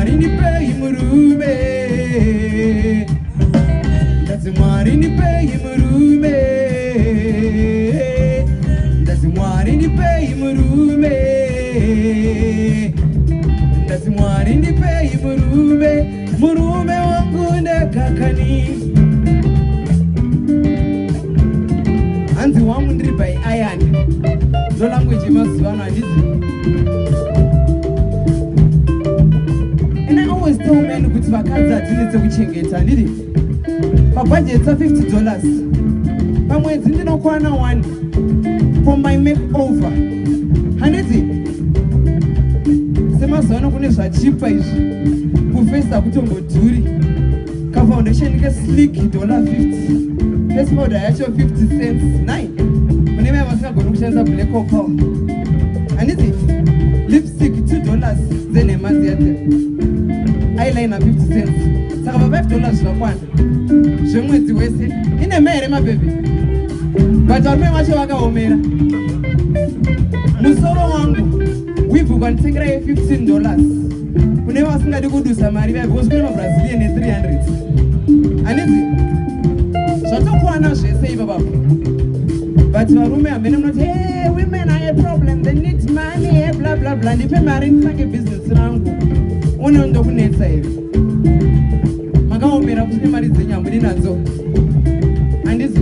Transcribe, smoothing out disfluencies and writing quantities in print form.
Mwari ndipei murume. Ndati Mwari ndipei murume. Ndati Mwari ndipei murume. Ndati Mwari ndipei murume. Murume wangu ndakakani. Hanzi wangu ndiri by iron. Ndo language yemazuva ano handizi. And I always tell men kuti vakadzi hatinetse kuchengeta handidi. Pabudget $50 pamwedzi ndinokwana 1 for my makeover. Handiti semazuva ano kune zvachipa izvi, kufesa kutombodhuri. Kafoundation keslick $50, face powder yacho 50 cents 9 kune vaya vasingagoni kushandisa black opal. Handiti lipstick $2 dzenhema dziya dziya, eyeliner 50 cents, saka pa $5 zvakwana zvemwedzi wese. Inhema here mabhebhi? But varume vacho vakaomera. Musoro wangu weave ukanditengera ye$15, kune vasingadi kudusa mari vaya, because kune mabrazilian ne300. Handiti zvatokwana zvese ipapapo? But varume hamene munoti, "Hey, women are a problem, they need money, hey, bla bla bla." Ndipe mari nditange bhizinesi rangu. Une ndokunetsa here? Makaomera kuti nemari dzenyu hamudi nadzo, handizi?